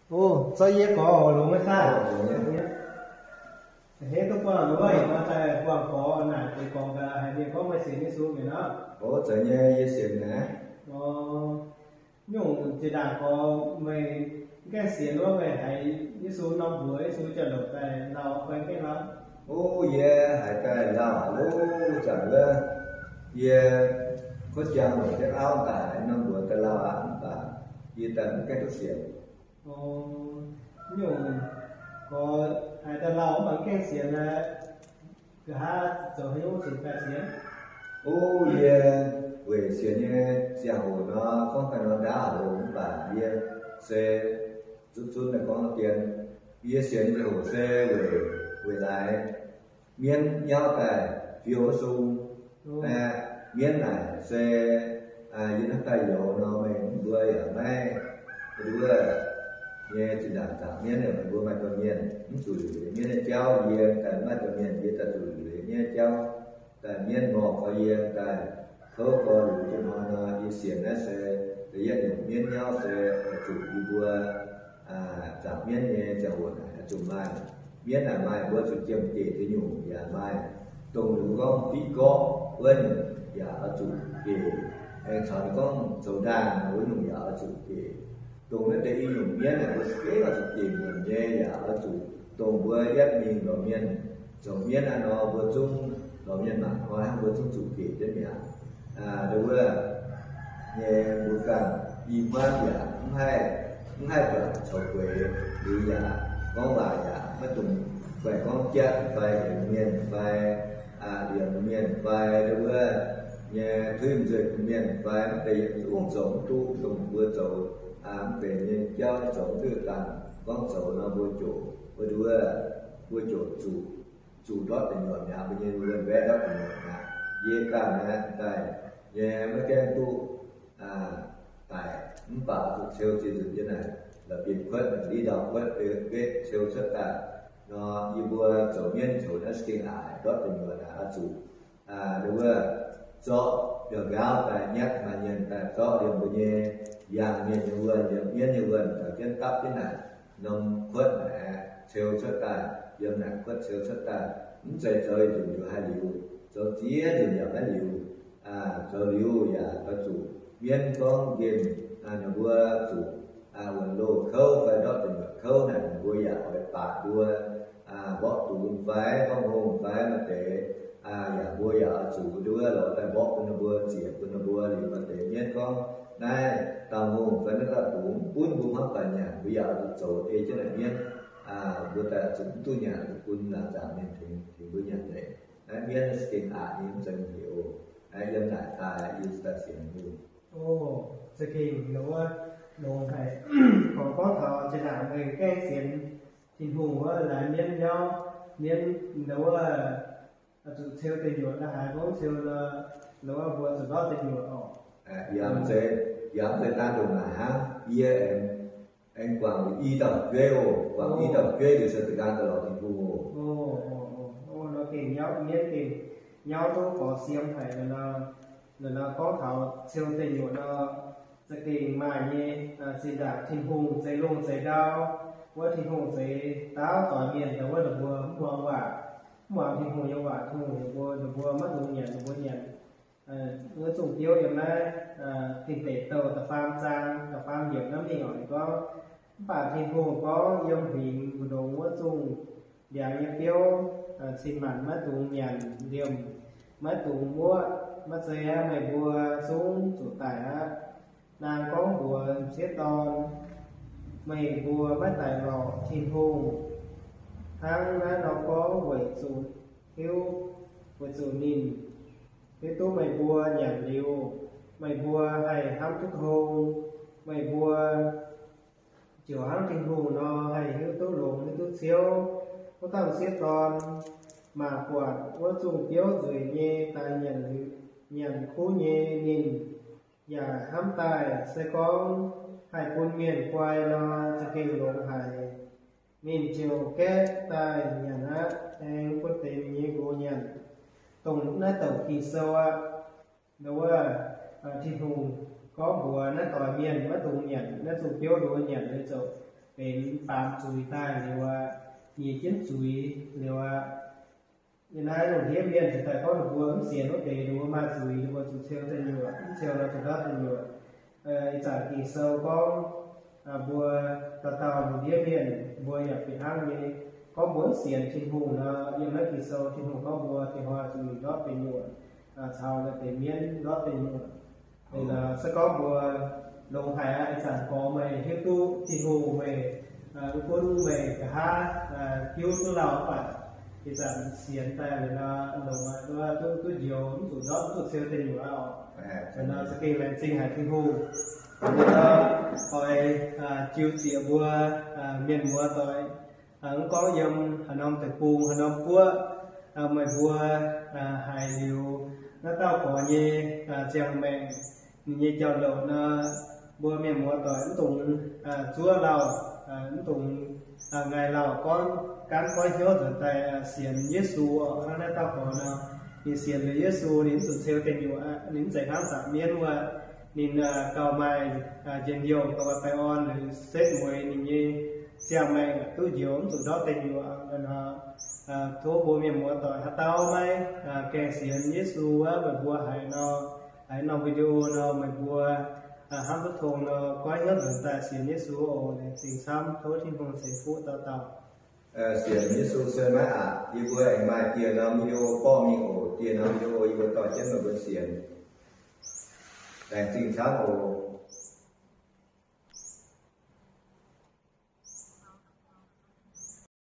O, zorqv yie gorx longx maiv daaih. A'hneiv duqv buangh wuov, yie nor daaih buangh gorx naaic deix gorngx gaax haiz mienh gorngv meih sienx Yesu mi'aqv nor. O, zeiz nyei, yie sienx naaic. O, nyungc zinh ndaangc gorx meih mv gaengh sienx wuov, meih haiz Yesu norm mbuox, Yesu jauv-louc daaih lauh fai mv gaengh lauh? O, yie haiz daaih lauh loh zanc wuov, yie kuotv jangx weic jienv auv daaih norm mbuox daaih lauh aqv, mv baac yie daaih mv gaengh duqv sienx. O, nyungc gorx haiz daaih lauh mv baac mv gaengh sienx aqv, nqa'haav zoux haaix nyungc cingx daaih sienx? O, yie weic sienx nyei ziangh hoc nor, gorngv daaih nor ndaauv haic oc, mv baac yie se zunv zunv naaiv gorngv dien, yie sienx ziangh hoc se weic, weic laaix mienv nyauv daaih fiou wuov sung. Mienv naaic se yie hnamv daaih youz nor, meih mbuo yaac maiv nduov nyei zinh ndaangc zaangc mienv, meih mbuo maaih domh mienh mv zuqc liuc mienv nyei jauv. Yie daaih mv maaih domh mienh, yie daaih zuqc liuc mienv nyei jauv. Daaih mienv morh gorx yie daaih kouv gorx liuz jienv hnoi nor, yie sienx naaiv se da'yietv nyungc mienv nyauv se oix zuqc yie mbuo zaangc mienv nyei ziangh hoc naaic oix zuqc maaih. Mienv naaic maaih mbuo zuqc jiem gec deix nyungc yaac maaih. Dongh ninh mbuo gorngv fiqv gorqv wuov nyungc yaac oix zuqc gec. Aengx caux ninh gorngv zoux ndaangh wuov nyungc yaac oix zuqc gec. Dongh naaiv deix i nyungc mienv naaic mbuo za'gengh oix zuqc gec muonc nyei yaac oix zuqc dongh mbuo yietv mingh lorz mienh zoux mienv aqv nor, mbuo zungv lorz mienh mangc hnoi hnangv, mbuo zungv zuqc gec jienv mi'aqv. Aa, wuov nyei mbuo ganh i hmuangv yaac mv haih, mv haih buatc coux gueix, liuz yaac gorngv waac yaac maiv dungx guaih gorngv jatv fai hemx mienh fai liemh mienh fai wuov nyei tuiv nzuih mienh fai mv deix yietc zungv zoux mv duqv dongh mbuo zoux mv deix nyei jauv, zoux mv duqv dangh gorngv zoux nor mbuo ziouc, wuov, mbuo ziouc zuqc, zuqc ndortv deic nyuoqc mi'aqv, mbuo nyei wuonh mbaeqv ndortv deic nyuoqc mi'aqv. Yie ganh naaiv daaih nyei maiv gaengh duqv daic, mv baac zuqc ceu ziex nzunc jienv naaic, la'bieiv kuotv, la'bieiv ndau kuotv, betv ceu cuotv daaih nor, yie mbuo zoux mienv zoux naaiv za'gengh aqc, ndortv deic nyuoqc naaic oix zuqc wuov, zorqv mbiauh nqaauv daaih nyatv maaih mienh daaih zorqv liemh mbuo nyei yangh mienh nyei wuonh, liemh mienv nyei wuonh daaih jienv dapv jienv naaic norm kuotv naaic ceu cuotv daaih, yiem naaic kuotv ceu cuotv daaih. Mv zeiz zoux nzunc liuz haih liuz, zoux ziex nzunc yaac maiv liuz. Zoux liuz yaac oix zuqc mienv gorngv nqemh ninh mbuo zuqc wuonx loh kouv fai ndortv deic nyuoqc kouv naaic, ninh mbuo yaac oix baac mbuo mborqv dungz fai mborqv hngongh fai maaih deix, yaac mbuo yaac oix zuqc nduov lorz daaih mborqv bun ninh mbuo, ziec bun ninh mbuo. Liuz maaih deix mienv gorngv naaiv dauh hngongh fai naaiv dauh dungz mv gunv mbuo hmuangv baengc nyanc, mbuo yaac oix zuqc zoux ei jienv naaic mienv. Mbuo daaih zuqc mv duqv nyanc, bun laangz zaangc mienh tengx, tengx mbuo nyanc leiz. Naaiv mienv naaiv za'gengh aqc nyei, mv zeiz hec oc. Naaiv yiem naaic daaih yie daaih sienx Tin-Hungh. O, za'gengh wuov longx haic. Gorngv, gorngv taux zinh ndaangc meih gaengh sienx Tin-Hungh wuov, laaix mienv nyauv, mienv wuov, zuqc ceu deic nyuoqc la'haaix, gorngv ceu wuov mbuo zuqc ndortv deic nyuoqc oc. Yaac mv zeiz, yaac mv zeiz daan ndongc naaic hnangv. Yie aengx, aengx guangc i dauh jueiv oc. Guangc i dauh jueiv liuz se da'nqaang daaih lorz Tin-Hungh oc. O, nor gengh nyauv, mienv gengh nyauv duqv gorx siem haic. La'nor gorngv taux ceu deic nyuoqc nor, za'gengh maaih nyei. Zinh ndaangc Tin-Hungh zeix lungh zeix ndau, wuov Tin-Hungh zeix daauv doix mienh, wuov ninh mbuo mv muangx waac, mv muangx Tin-Hungh nyei waac, Tin-Hungh heuc mbuo, ninh mbuo maiv dungx nyanc, ninh mbuo nyanc wuov zungh biouv yiem naaiv Tin Deic Douh da'faam zaang da'faam yiemc naaiv mingh oc. Ninh gorngv, mv baac Tin-Hungh gorngv, yiem huingx mbu'ndongx wuov zungh ndiangx nyei biouv cin-maanc maiv dungx nyanc, liemh maiv dungx muoqv. Maiv zeiz aqv. Meih mbuo zungv zuqc daic aqv. Naang gorngv mbuox m'sieqv dorn, meih mbuo maiv daic lorqc. Tin-Hungh hnangv naaiv nor gorngv weic zuqc hiuv, weic zuqc ninh hiuv duqv meih mbuo nyanc liuz, meih mbuo haih hnamv duqv tong. Meih mbuo ziouc hnangv Tin-Hungh nor haih hiuv duqv longx, hiuv duqv ciouv. Wuov dauh m'sieqv dorn maaih buatc wuov zungh biouv nzueic nyei daaih nyanc, nyanc kuv nyei, ninh yaac hnamv daaih. Se gorngv haih bun mienh guai nor, za'gengh longx haic. Ninh ziouc gaeqv daaih nyanc aqv, aengx bun deix ninh nyei nqox nyanc. Dongh naaiv douc Ging-Sou aqv. Wuov, Tin-Hungh gorngv mbuox naaiv doix mienh maiv dungx nyanc naaiv zungh biouv, nduov nyanc liuz ziouc benx baamz zuiz daaih liuz aqv, nyiex jienv zuiz liuz aqv. Yiem naaiv lungh ndiev mienh ziouc daaih gorngv ninh mbuo mv sienx wuov deix, ninh mbuo maaih zuiz, ninh mbuo zuqc ceu deic-nyuoqc, mv ceu nor zuqc ndortv deic-nyuoqc. Ih zanc Ging-Sou gorngv mbuo dauh dauh lungh ndiev mienh mbuo yaac fih hnangv nyei. Gorngv mbuo mv sienx Tin-Hungh nor, yiem naaiv Ging-Sou Tin-Hungh gorngv mbuo dinh hnoi zuqc ndortv deic-nyuoqc, caux deix mienv ndortv deic-nyuoqc. Se gorngv mbuo longx haic aqv, ih zanc gorx meih hiuv duqv Tin-Hungh, meih, mv gunv meih nqa'haav hiuv duqv lauh mv baac ih zanc sienx daaih nor, longx aqv, duqv, duqv njoux, mv zuqc ndortv, mv zuqc ceu deic-nyuoqc aqv oc. Nor za'gengh laengz zingh haic Tin-Hungh. Oix jiu zieqc mbuo mienh muoz doic, mv gorngv yiem haaix norm deic-bung, haaix norm guoqv, meih mbuo haiz liuz naaiv dauh gorx nyei ziangh maengc, ninh nyei jauv-louc nor, mbuo mienh muoz doic mv dungx zuov lauh, mv dungx ngaih lauh, gorngv, gaanv goiv hnyouv nzuonx daaih sienx Yesu oc. Hnangv naaiv dauh gorx nor, ninh sienx liuz Yesu, ninh mv zuqc ceu deic-nyuoqc aqv. Ninh mv zeiz hnangv zanc mienv wuov, ninh gauh maaih njien-youh, gauh maaih baengh orn, liuz setv mueiz ninh nyei ziangh maengc duqv njoux, mv zuqc ndortv deic-nyuoqc nor. Tov mbuo mienh muoz doic haaix dauh maiv gaengh sienx Yesu wuov, meih mbuo haiz nor, haiz norm video nor, meih mbuo hnamv duqv tong nor, goiv hnyouv nzuonx daaih sienx Yesu oc. Laengz zingh camv, tov Tin-Hungh ceix fuqv dauh dauh. Sienx Yesu se maiv aqc. Yie mbuo aengx maaih dieh norm video borqv mingh oc. Dieh norm video yie mbuo dorh jienv meih mbuo sienx. Laengz zingh camv oc.